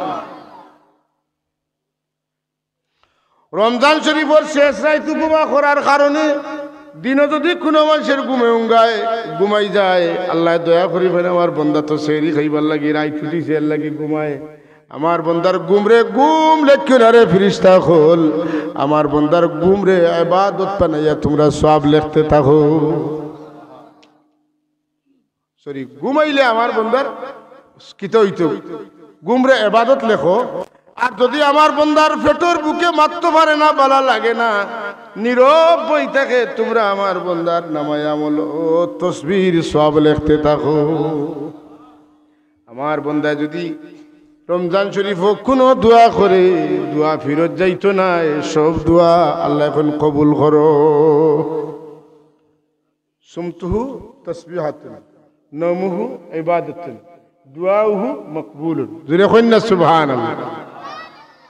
রমজান শরীফর শেষ রাইত উপবাস করার কারণে দিনো যদি কুনু মানষর ঘুমে উঙ্গায়, ঘুমাই যায়, আল্লায় দয়া করি ফেলে, আমার বন্দা তো সেহরি খাইবার লাগি রাইত উঠিছে, এর লাগি ঘুমায়। আমার বন্দার ঘুমরে ঘুম লেখিও না রে ফিরিস্তা অকল, আমার বন্দার ঘুমরে ইবাদত বানাইয়া তুমরা সওয়াব লেখতে থাকো। সরি, ঘুমাইলে আমার বন্দার কিতা অইতো? ঘুমরে ইবাদত লেখো। আর যদি আমার বন্দার পেটর ভুকে মাততো পারে না, বালা লাগে না, নীরব বই থাকে, তুমরা আমার বন্দার নামায় আমলো তসবির সওয়াব লেখতে থাকো। আমার বন্দায় যদি রমজান শরীফো কুনু দোয়া করে, দোয়া ফিরত যাইতো নায়, সব দোয়া আল্লায় অখন কবুল করো। সুমতুহু তসবিহাতুন, নওমুহু ইবাদাতুন, দুআউহু মকবুলুন। জোরে কইন না সুবহানাল্লাহ।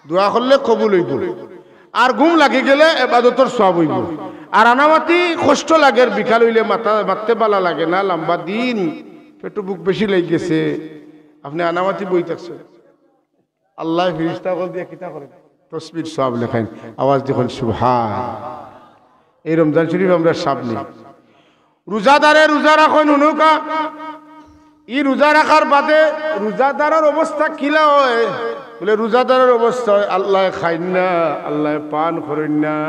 দোয়া করলে কবুল অইবো। আর ঘুম লাগি গেলে ইবাদতর সওয়াব অইবো। আর আনামাতি কষ্ট লাগের, বিকাল অইলে মাথা, মাততে বালা লাগে না, লম্বা দিন, পেটো ভুক বেশি লাগি গেছে, আপনে আনামাতি বই থাকছইন। আল্লায় ফিরিস্তা অকল দিয়া কিতা করইন? তসবির সওয়াব লেখইন। আওয়াজ দি কইন সুবহান। এই রমজান শরীফ আমরার সামনে। রোজাদারে রোজা রাখইন, হুনউক্কা। ই রোজা রাখার বাদে রোজাদারর অবস্থা কিলা অয়? বুলে, রোজাদারর অবস্থা অয়, আল্লায় খাইন না, আল্লায় পান করইন না।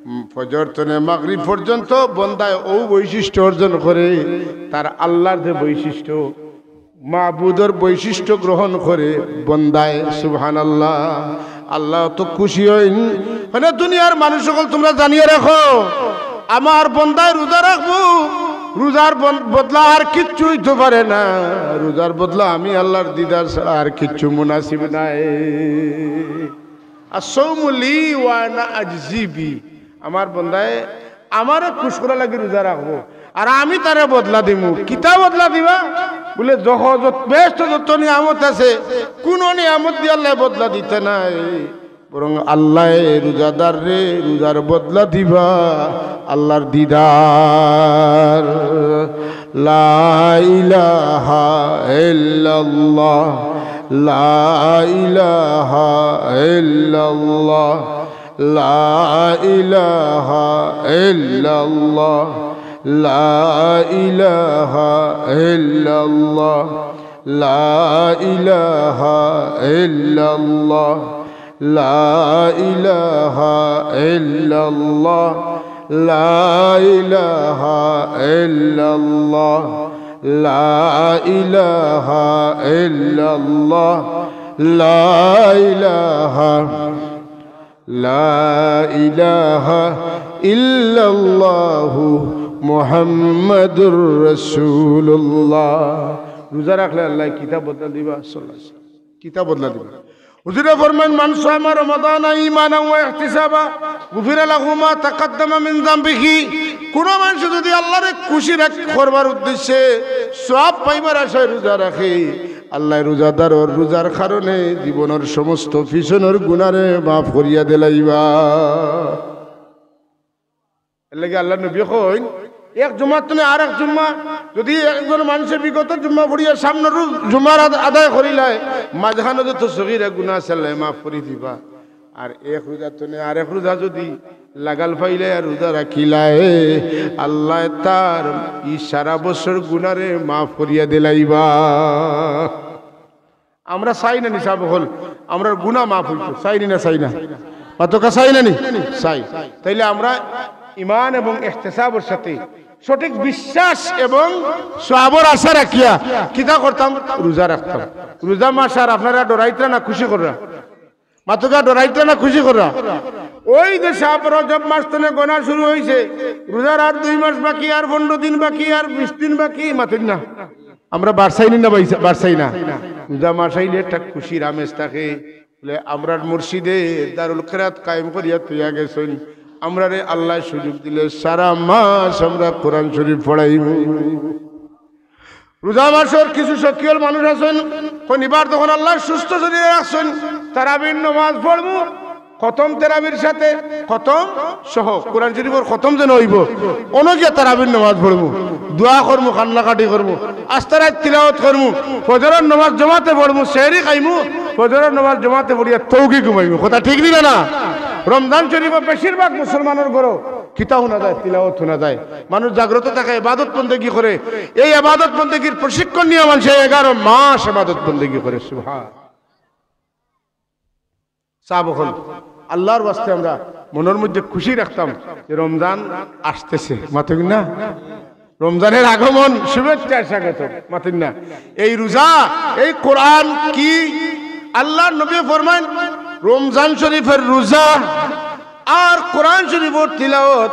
উম, ফজর তনে মাগরিব পর্যন্ত বন্দায় অউ বৈশিষ্ট্য অর্জন করে, তার আল্লার যে বৈশিষ্ট্য, মাবুদর বৈশিষ্ট্য গ্রহণ করে বন্দায়। সুবহানাল্লাহ। আল্লাহ তো খুশি অইন। মানে, দুনিয়ার মানুষ অকল, তুমরা জানিয়া রাখো, আমার বন্দায় রোজা রাখবো, রোজার বন-, বদলা আর কিচ্ছু অইতো পারে না। রোজার বদলা আমি আল্লার দিদার ছাড়া আর কিচ্ছু মুনাসিব নাই। আর সৌমু লি ওয়া আনা আজজি বি, আমার বন্দায় আমারে খুশ করার লাগি রোজা রাখবো, আর আমি তারে বদলা দিমু। কিতা বদলা দিবা? বুলে, যত, যত, বেহেস্তো যত নিয়ামত আছে, কুনু নিয়ামত দি আল্লায় বদলা দিতা নায়, বরং আল্লায় রোজাদাররে রোজার বদলা দিবা আল্লার দিদার। লা ইলাহা ইল্লাল্লাহ, লা ইলাহা ইল্লাল্লাহ, লা ইলাহা ইল্লাল্লাহ, লা ইলাহা ইল্লাল্লাহ, লা ইলাহা ইল্লাল্লাহ, লা ইলাহা ইল্লাল্লাহ, লা ইলাহা ইল্লাল্লাহ, লা ইলাহা ইল্লাল্লাহ, লা ইলাহা, লা ইলাহা ইল্লাল্লাহু মুহাম্মাদুর রাসূলুল্লাহ। রোজা রাখলে আল্লায় কিতা বদলা দিবা? সাল্লাল্লাহু আলাইহি ওয়াসাল্লাম। কিতা বদলা দিবা? হুজুরে ফরমাইন, "মান সামা রমাদানা ঈমানান ওয়া ইহতিসাবা, গুফিরা লাহু মা তাকাদ্দামা মিন যামবিহি।" কুনু মানষে যুদি আল্লারে খুশি রাখ-, করবার উদ্দেশ্যে, সওয়াব পাইবার আশায় রোজা রাখে, আল্লায় রোজাদারর রোজার কারণে জীবনর সমস্ত পিছনর গুনারে মাফ করিয়া দিলাইবা। এরলাগি আল্লার নবী কইন, এক জুমার তনে আরেক জুমা, যুদি একজন মানষে বিগত জুমা পড়িয়া সামনর জুমার আদ-, আদায় করিলায়, মাঝখানো যত সগীরা গুনা আছে আল্লায় মাফ করি দিবা। আর এক রোজার তনে আরেক রোজা যুদি লাগাল পাইলায় আর রোজা রাখিলায়, আল্লায় তার ই সারা বছর গুনারে মাফ করিয়া দিলাইবা। আমরা চাই না নি সাব অকল, আমরার গুনা মাফ অইতো, চাই নি না চাই না? মাতকা চাই না নি? চাই। তাইলে আমরা ইমান এবং ইহতিসাবর সাথে সঠিক বিশ্বাস এবং সওয়াবর আশা রাখিয়া কিতা করতাম? রোজা রাখতাম। রোজা মাস আর আপনারা ডরাইতরা না খুশি কররা? মাতকা ডরাইতরা না খুশি কররা? ওই যে সাব রজব মাস তনে গনা শুরু অইছে, রোজার আর দুই মাস বাকি, আর পনরো দিন বাকি, আর বিশ দিন বাকি, মাতইন না। আমরা বারছাই নি না বাইসা-, বারছাই না? রোজা মাস আইলে একটা খুশির আমেজ থাকে। বুলে, আমরার মুর্শিদে দারুল কেরাত কায়েম করিয়া থইয়া গেছইন। আমরারে আল্লায় সুযোগ দিলে সারা মাস আমরা কোরআন শরীফ পড়াইমু। রোজা মাসর কিছু সকিয়ল মানুষ আছইন, শনিবার তখন আল্লায় সুস্থ শরীরে রাখছইন, তারাবির নমাজ পড়মু, খতম তেরাবির সাথে খতম সহ কোরআন শরীফর খতম যেন অইবো। অনো গিয়া তারাবির নামাজ পড়মু, দোয়া করমু, কান্নাকাটি করমু, আস্তা রাইত তিলাওয়াত করমু, ফজরর নামাজ জমাতে পড়মু, সেহরি খাইমু, ফজরর নামাজ জমাতে পড়িয়া তৌকি ঘুমাইমু। কথা ঠিক নি না? রমজান শরীফো বেশিরভাগ মুসলমানর ঘরো কিতা হুনা যায়? তিলাওয়াত হুনা যায়। মানুষ জাগ্রত থাকে, ইবাদত বন্দেগি করে। এই ইবাদত বন্দেগির প্রশিক্ষণ নিয়া মানষে এগারো মাস ইবাদত বন্দেগি করে। সুবহান। সাব অকল, আল্লার ওয়াস্তে আমরা মনর মধ্যে খুশি রাখতাম যে রমজান আসতেছে, মাতইন না? রমজানের আগমন, শুভেচ্ছা, স্বাগত, মাতইন না? এই রোজা, এই কোরআন কি? আল্লার নবী ফরমাইন, রমজান শরীফর রোজা আর কোরআন শরীফর তিলাওয়াত,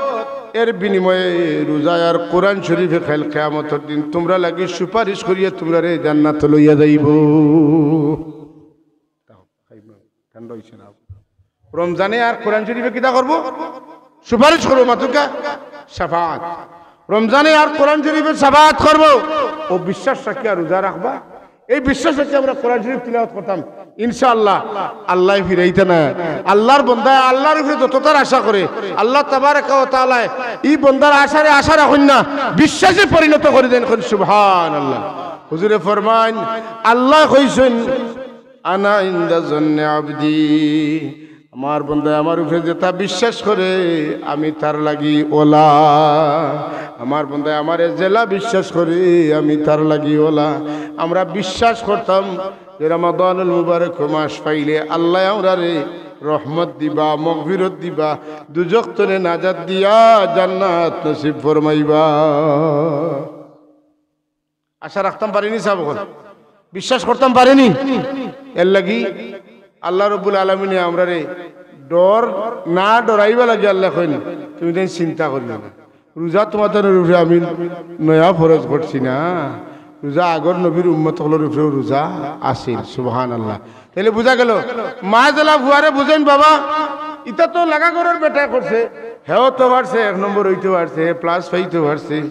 এর বিনিময়ে রোজা আর কোরআন শরীফে কাইল কিয়ামতর দিন তুমরার লাগি সুপারিশ করিয়া তুমরারে জান্নাতো লইয়া যাইবো। ঠান্ডা অইছে না? রমজানে আর কোরআন শরীফে কিতা করবো? সুপারিশ করবো, মাতকা শাফাআত। রমজানে আর কোরআন শরীফে শাফাআত করবো। অউ বিশ্বাস রাখিয়া রোজা রাখবা। এই বিশ্বাস রাখিয়া আমরা কোরআন শরীফ তিলাওয়াত করতাম। ইনশাআল্লাহ, আল্লায় ফিরাইতা নায়। আল্লার বন্দায় আল্লার উপরে যততার আশা করে, আল্লাহ তাবারাকা ওয়া তাআলায় ই বন্দার আশারে আশা রাখইন না, বিশ্বাসে পরিণত করি দেইন। কইন সুবহানাল্লাহ। হুজুরে ফরমাইন, আল্লায় কইছইন, "আনা ইনদা জন্নে আবদি।" আমার বন্দায় আমার উপরে যেতা বিশ্বাস করে, আমি তার লাগি অউলা। আমার বন্দায় আমারে যেলা বিশ্বাস করে, আমি তার লাগি ওলা। আমরা বিশ্বাস করতাম যে রমাদানুল মুবারক মাস পাইলে আল্লায় আমরারে রহমত দিবা, মগফিরত দিবা, দুজখ তনে নাজাত দিয়া জান্নাত নসিব ফরমাইবা। আশা রাখতাম পারিনি সাব অকল? বিশ্বাস করতাম পারিনি? এর লাগি আল্লাহ রব্বুল আলামিনে আমরারে ডর না ডরাইবা লাগি আল্লায় কইন, "তুমি তাইন চিন্তা করিও না।" রোজা তোমাদের উপরে আমি নয়া ফরজ করছি না, রোজা আগর নবীর উম্মত অকলর উপরেও রোজা আছিল। সুবহানাল্লাহ। তাইলে বুঝা গেল, মায় যেলা ফুয়ারে বুঝইন, "বাবা, ইতা তো লাগা ঘরর বেটায় করছে, হেও তো পারছে, এক নম্বর অইতে পারছে, হে প্লাস পাইতে পারছে,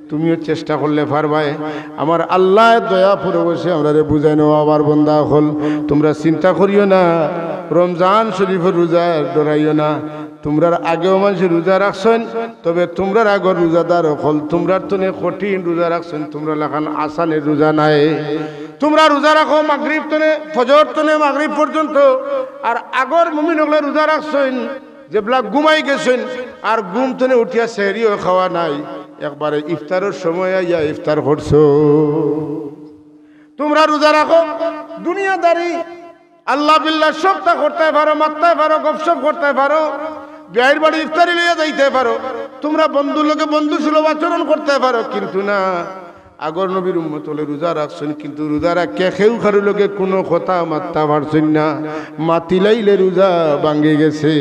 তুমিও চেষ্টা করলে পারবায়।" আমার আল্লায় দয়া পরবশে আমরারে বুঝাইন, "ও আমার বন্দা অকল, তুমরা চিন্তা করিও না, রমজান শরীফর রোজা ডরাইও না।" তুমরার আগেও মানষে রোজা রাখছইন, তবে তুমরার আগর রোজাদার অকল তুমরার তনে কঠিন রোজা রাখছইন, তুমরার লাখান আসানের রোজা নায়। তুমরা রোজা রাখো মাগরিব তনে, ফজর তনে মাগরিব পর্যন্ত। আর আগর মুমিন অকলে রোজা রাখছইন, যেবলা ঘুমাই গেছইন, আর ঘুম তনে উঠিয়া সেহরিও খাওয়া নাই, একবারে ইফতারর সময় আইয়া ইফতার করছো। তুমরা রোজা রাখো, দুনিয়াদারি, আল্লাহ বিল্লাহ সবতা করতায় পারো, মাততায় পারো, গপসপ করতায় পারো, বিয়াইর বাড়ি ইফতারি লইয়া যাইতায় পারো, তুমরা বন্ধুর লগে বন্ধু সুলভ আচরণ করতায় পারো, কিন্তু না, আগর নবীর উম্মত অকলে রোজা রাখছইন, কিন্তু রোজা রাখিয়া কেউ কারো লগে কুনু কথা মাততা পারছইন না, মাতিলাইলে রোজা ভাঙ্গি গেছে।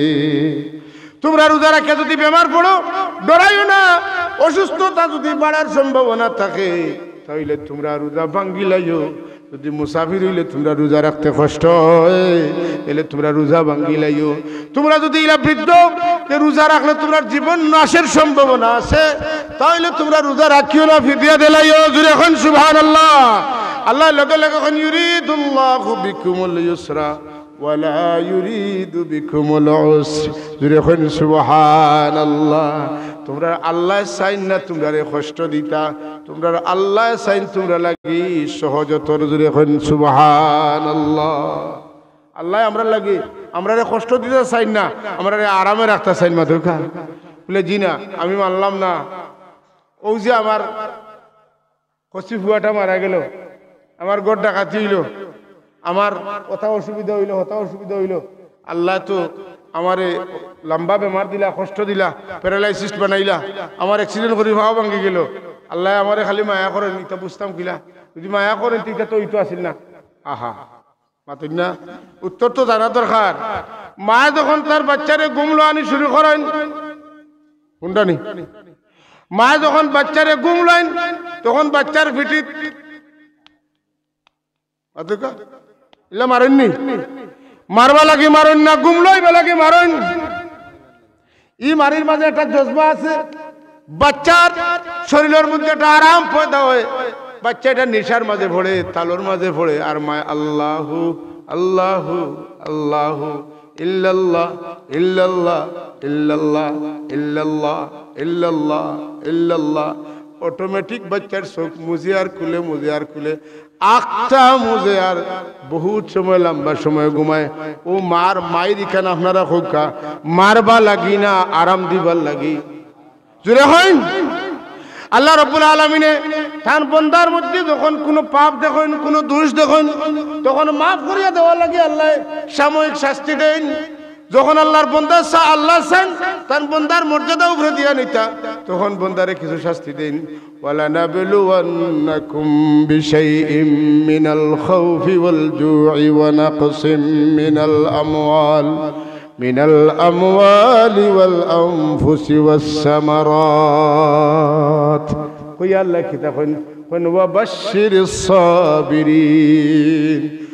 তুমরা রোজা রাখিয়া যুদি বেমার পড়ো, ডরাইও না, অসুস্থতা যুদি বাড়ার সম্ভাবনা থাকে, তাইলে তুমরা রোজা ভাঙ্গিলাইও। যুদি মুসাফির অইলে তুমরা রোজা রাখতে কষ্ট অয়, তাইলে তুমরা রোজা ভাঙ্গিলাইও। তুমরা যুদি ইলা বৃদ্ধ, যে রোজা রাখলে তুমরার জীবন নাশের সম্ভাবনা আছে, তাইলে তুমরা রোজা রাখিও না, ফিদিয়া দিলাইও। জুরে কইন সুবহানাল্লাহ। আল্লায় লগে লগে কইন, "ইউরিদুল্লাহু বিকুমুল ইউসরা ওয়ালা ইউরিদু বিকুমুল উসর।" জুরে কইন সুবহানাল্লাহ। তুমরার আল্লায় চাইন না তুমরারে কষ্ট দিতা, তুমরার আল্লায় চাইন তুমরার লাগি সহজতর। জুরে কইন সুবহানাল্লাহ। আল্লায় আমরার লাগি, আমরারে কষ্ট দিতা চাইন না, আমরারে আরামে রাখতা চাইন। মাতউক্কা। বুলে, "জি না, আমি মানলাম না।" অউ যে আমার কচি ফুয়াটা মারা গেল, আমার ঘর ডাকাতি অইলো, আমার অতা অসুবিধা অইলো, হতা অসুবিধা অইলো, আল্লায় তো আমারে লম্বা বেমার দিলা, কষ্ট দিলা, প্যারালাইসিস বানাইলা, আমার অ্যাক্সিডেন্ট করি পাও ভাঙ্গি গেল, আল্লায় আমারে খালি মায়া করইন, ইতা বুঝতাম কিলা? যুদি মায়া করইন, তে ইতা তো অইতো আছিল না। আহা, মাতইন না? উত্তর তো জানা দরকার। মায় যখন তার বাইচ্চারে ঘুম লওয়ানি শুরু করইন, হুনরানি? মায় যখন বাইচ্চারে ঘুম লইন, তখন বাইচ্চার পিঠিত মাতউক্কা, ইলা মারইন নি? মারবা লাগি মারইন না, ঘুম লইবা লাগি মারইন? ই মারির মাঝে একটা জজবা আছে, বাইচ্চার শরীলর মধ্যে একটা আরাম পয়দা অয়, বাইচ্চা ইটা নিশার মাঝে পড়ে, তালর মাঝে পড়ে, আর মায় আল্লাহু, আল্লাহু, আল্লাহু, ইল্লাল্লাহ, ইল্লাল্লাহ, ইল্লাল্লাহ, ইল্লাল্লাহ, ইল্লাল্লাহ, ইল্লাল্লাহ। অটোমেটিক বাইচ্চার চউখ মুজে আর খুলে, মুজে আর খুলে, আখতা মুজে আর বহুত সময়, লম্বা সময় ঘুমায়। অউ মার মাইর ইখান আপনারা কউক্কা, মারবা লাগি না আরাম দিবার লাগি? জুরে কইন। আল্লাহ রব্বুল আলামিনে তান বন্দার মধ্যে যখন কুনু পাপ দেখইন, কুনু দোষ দেখইন, তখন মাফ করিয়া দেওয়ার লাগি আল্লায় সাময়িক শাস্তি দেইন। যখন আল্লাহর বন্দা চা-, আল্লায় চাইন তান বন্দার মর্যাদা উপরে দিয়া নিতা, তখন বন্দারে কিছু শাস্তি দেইন। ولنبلونكم بشيء من الخوف والجوع ونقص من الأموال من الأموال والأنفس والثمرات। কই আল্লায় কিতা কইন? কইন, "وبشر الصابرين।"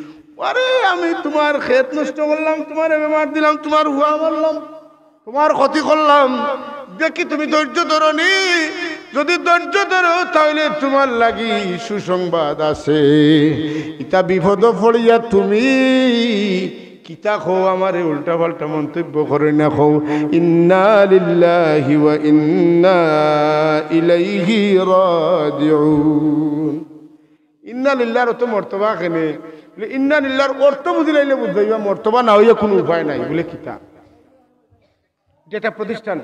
আরে, আমি তুমার খেত নষ্ট করলাম, তুমারে বেমার দিলাম, তুমার ফুয়া মারলাম, তুমার ক্ষতি করলাম, দেখি তুমি ধৈর্য ধরো নি। যুদি ধৈর্য ধরো, তাইলে তুমার লাগি সুসংবাদ আছে। ইতা বিপদো পড়িয়া তুমি কিতা কও, আমারে উল্টা-পাল্টা মন্তব্য করো না, কও, "إنا لله وإنا إليه راجعون।" ইন্না লিল্লাহর অর্থ মর্তবা কেনে? বুলে, ইন্না লিল্লাহর অর্থ বুঝিলাইলে বুঝবায়, মর্তবা না অইয়া কুনু উপায় নাই। বুলে, কিতা? এটা একটা প্রতিষ্ঠান।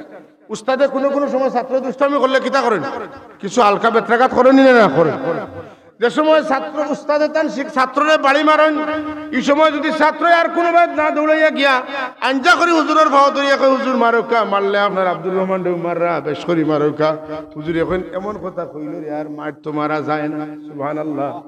উস্তাদে কোনো কোনো সময় ছাত্র দুষ্টামি করলে কিতা করেন? কিছু হালকা বেত্রাঘাত করেন নি না করেন? যে সময় ছাত্র উস্তাদে তান শিক-, ছাত্ররে বাড়ি মারেন, এই সময় যদি ছাত্র আর কোনো ভাই না দৌড়াইয়া গিয়া আঞ্জা করি হুজুরর পাও ধরিয়া কয়, "হুজুর মারউক্কা, মারলে আপনার আব্দুর রহমান ডেউ মাররা, বেশ করি মারউক্কা।" হুজুর এখন এমন কথা কইল রে, আর মার তো মারা যায় না। সুবহানাল্লাহ।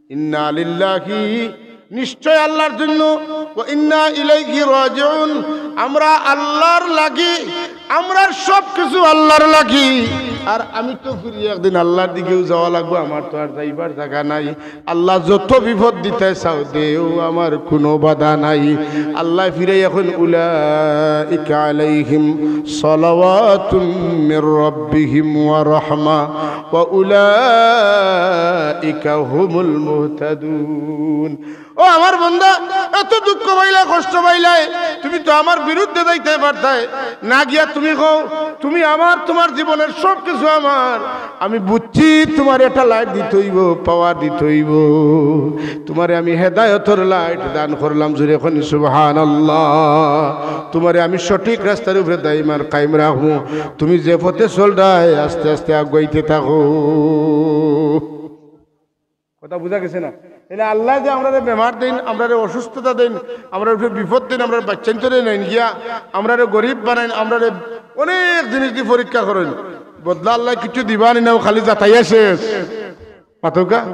ইন্না লিল্লাহি, নিশ্চয় আল্লাহর জন্য, ওয়া ইন্না ইলাইহি রাজিউন, আমরা আল্লাহর লাগি, আমরার সব কিছু আল্লাহর লাগি। আর আমি তো ফিরি একদিন আল্লাহর দিকেউ যাওয়া লাগবো, আমার তো আর যাইবার জাগা নাই। আল্লাহ যত বিপদ দিতায় চাও দেও, আমার কোনো বাধা নাই। আল্লায় ফিরাইয়া কইন, উলাইকা আলাইহিম সালাওয়াতুম মির রাব্বিহিম ওয়া রাহমা ওয়া উলাইকা হুমুল মুহতাদুন। ও আমার বান্দা, এত দুঃখ পাইলায়, কষ্ট পাইলায়, তুমি তো আমার বিরুদ্ধে যাইতায় পারতায় না, গিয়া তুমি কও, "তুমি আমার, তোমার জীবনের সব কিছু আমার, আমি বুঝছি তোমারে একটা light দিতে অইবো, power দিতে অইবো, তোমারে আমি হেদায়তর light দান করলাম।" জোরে কইন সুবহানাল্লাহ। তোমারে আমি সঠিক রাস্তার উপরে দাইম আর কায়েম রাখমু। তুমি যে পথে চলরায়, আস্তে আস্তে আগুয়াইতে থাকো। কথা বুঝা গেছে না? তাইলে আল্লায় যে আমরারে বেমার দেইন, আমরারে অসুস্থতা দেইন, আমরার উপরে বিপদ দেইন, আমরার বাচ্চাইন্তরে নেইন গিয়া, আমরারে গরিব বানাইন, আমরারে অনেক জিনিস দি পরীক্ষা করইন, বদলা আল্লায় কিছু দিবা নি না, ও খালি যাতাইয়া শেষ। মাতউক্কা?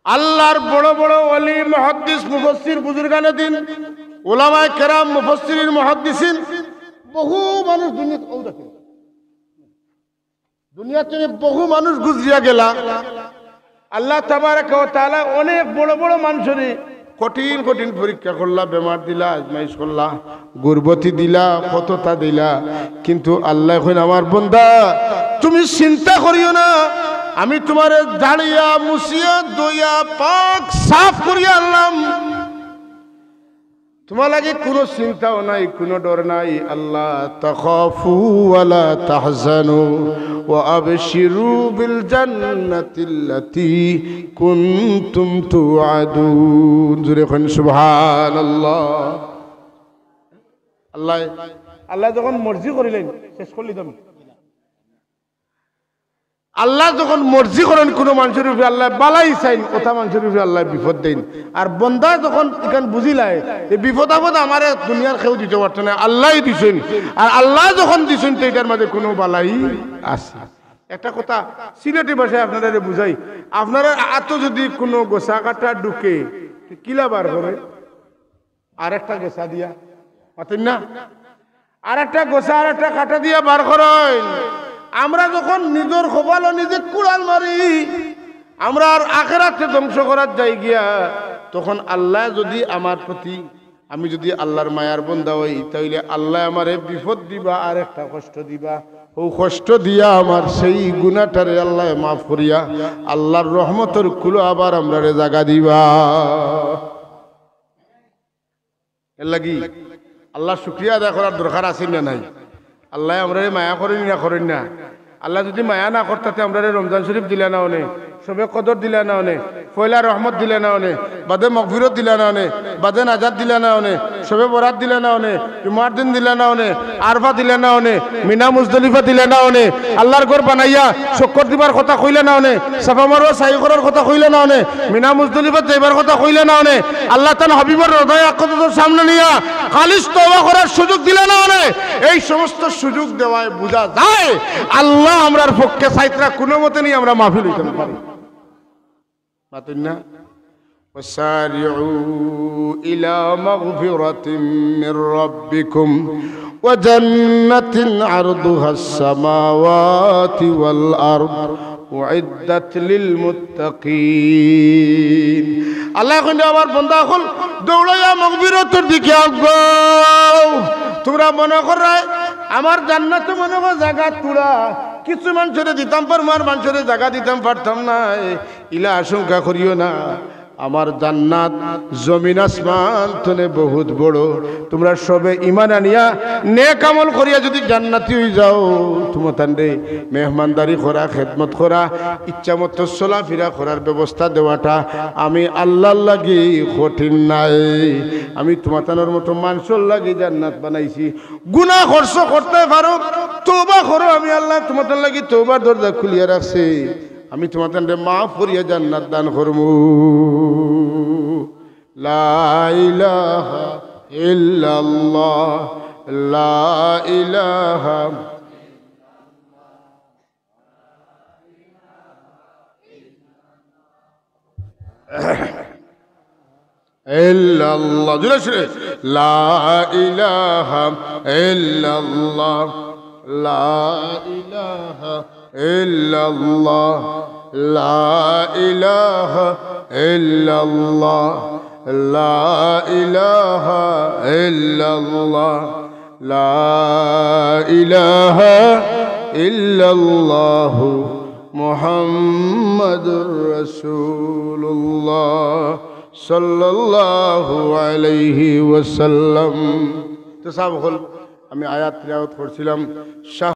আল্লাহর বড় বড় ওলি, মুহাদ্দিস, মুফাসসির, বুজুর্গানে দিন, উলামায়ে কেরাম, মুফাসসিরিন, মুহাদ্দিসিন, বহু মানুষ দুনিয়াত, ও দেখেন, দুনিয়াত বহু মানুষ গুজরিয়া গেলা। আল্লাহ তাবারাকা ওয়া তাআলা অনেক বড় বড় মানষরে কঠিন কঠিন পরীক্ষা করলা, বেমার দিলা, আজমাইশ করলা, গুরবতি দিলা, কততা দিলা, কিন্তু আল্লায় কইন, "আমার বন্দা, তুমি চিন্তা করিও না, আমি তোমারে ঝাড়িয়া, মুছিয়া, ধইয়া, পাক, সাফ করিয়া আনলাম।" তোমার লাগি কোনো চিন্তাও নাই, কোনো ডর নাই। আল্লাহ, তাখাফু ওয়া লা তাহজানু ওয়া আবশিরু বিল জান্নাতিল্লাতি কুনতুম তুআদুন। জোরে কইন সুবহানাল্লাহ। আল্লাহ, আল্লাহ যখন মর্জি করিলেন, শেষ করিলিতাম। আল্লাহ যখন মর্জি করইন কোনো মানষর উপরে, আল্লায় বালাই চাইন, অতা মানষর উপরে আল্লায় বিপদ দেইন। আর বন্দা যখন ইখান বুঝিলায়, এই বিপদ আপদ আমারে দুনিয়ার কেউ দিতো পারতো নায়, আল্লায়উ দিছইন। আর আল্লায় যখন দিছইন, তে ইটার মাঝে কোনো বালাই আছে। একটা কথা সিলেটি ভাষায় আপনারারে বুঝাই, আপনারার আতো যদি কোনো গোছা কাটা ঢুকে, তে কিলা বার করে? আরেকটা গোছা দিয়া, মাতইন না? আরেকটা গোছা, আরেকটা কাটা দিয়া বার করইন। আমরা যখন নিজর কপালো নিজে কুড়াল মারি, আমরার আখেরাতরে ধ্বংস করাত যাই গিয়া, তখন আল্লায় যদি আমার প্রতি, আমি যদি আল্লাহর মায়ার বন্দা অই, তাইলে আল্লায় আমারে বিপদ দিবা, আরেকটা কষ্ট দিবা। অউ কষ্ট দিয়া আমার সেই গুনাটারে আল্লায় মাফ করিয়া আল্লাহর রহমতর কুলো আবার আমরারে জাগা দিবা। এরলাগি আল্লাহর শুকরিয়া আদায় করার দরকার আছে না নাই? আল্লায় আমরারে মায়া করইন না, করইন না? আল্লায় যদি মায়া না করতা তে আমরারে রমজান শরীফ দিলা না অনে, শবে কদর দিলা না অনে, পয়লা রহমত দিলা না অনে, বাদে মগফিরত দিলা না অনে, বাদে নাজাত দিলা না অনে, শবে বরাত দিলা না অনে, জুমার দিন দিলা না অনে, আরফা দিলা না অনে, মিনা মুজদলিফা দিলা না অনে, আল্লাহর ঘর বানাইয়া চক্কর দিবার কথা কইলা না অনে, সাফা মারওয়া সাই করার কথা কইলা না অনে, মিনা মুজদলিফাত যাইবার কথা কইলা না অনে, আল্লাহ তান হাবিবর রওজায়ে আকদসর সামনে নিয়া খালিস তওবা করার সুযোগ দিলা না অনে, এই সমস্ত সুযোগ দেওয়ায় বুঝা যায় আল্লাহ আমরার পক্ষে চাইতরা, কোনো মতে নি আমরা মাফিল অইতাম পারি। মাতইন না? وسارعوا إلى مغفرة من ربكم وجنة عرضها السماوات والأرض أعدت للمتقين। আল্লায় কইন, "আমার বন্দা অকল, দৌড়াইয়া মগফিরতর দিকে আগাও।" তুমরা মনো কররায় আমার জান্নাতো মনো করো জাগা থুড়া, কিছু মানষরে দিতাম পারমু, আর মানষরে জাগা দিতাম পারতাম নায়, ইলা আশঙ্কা করিও না। আমার জান্নাত জমিন আসমান তনে বহুত বড়। তুমরা সবে ইমান আনিয়া নেক আমল করিয়া যুদি জান্নাতি অইযাও, তুমতানরে মেহমানদারি করা, খেদমত করা, ইচ্ছা মতো চলাফিরা করার ব্যবস্থা দেওয়াটা আমি আল্লার লাগি কঠিন নায়। আমি তুমতানর মতো মানষর লাগি জান্নাত বানাইছি। গুনা করছো, করতায় পারো, তওবা করো, আমি আল্লায় তুমতানর লাগি তওবার দরজা খুলিয়া রাখছি। আমি তুমতানরে মাফ করিয়া জান্নাত দান করমু। লা ইলাহা ইল্লাল্লাহ, লা ইলাহা ইল্লাল্লাহ। জোরে সোরে। লা ইলাহা ইল্লাল্লাহ, লা ইলাহা ইল্লাল্লাহ, লা ইলাহা ইল্লাল্লাহ, লা ইলাহা ইল্লাল্লাহ, লা ইলাহা ইল্লাল্লাহু মুহাম্মাদুর রাসূলুল্লাহ সাল্লাল্লাহু আলাইহি ওয়াসাল্লাম। তো সাব অকল, আমি আয়াত তিলাওয়াত করছিলাম।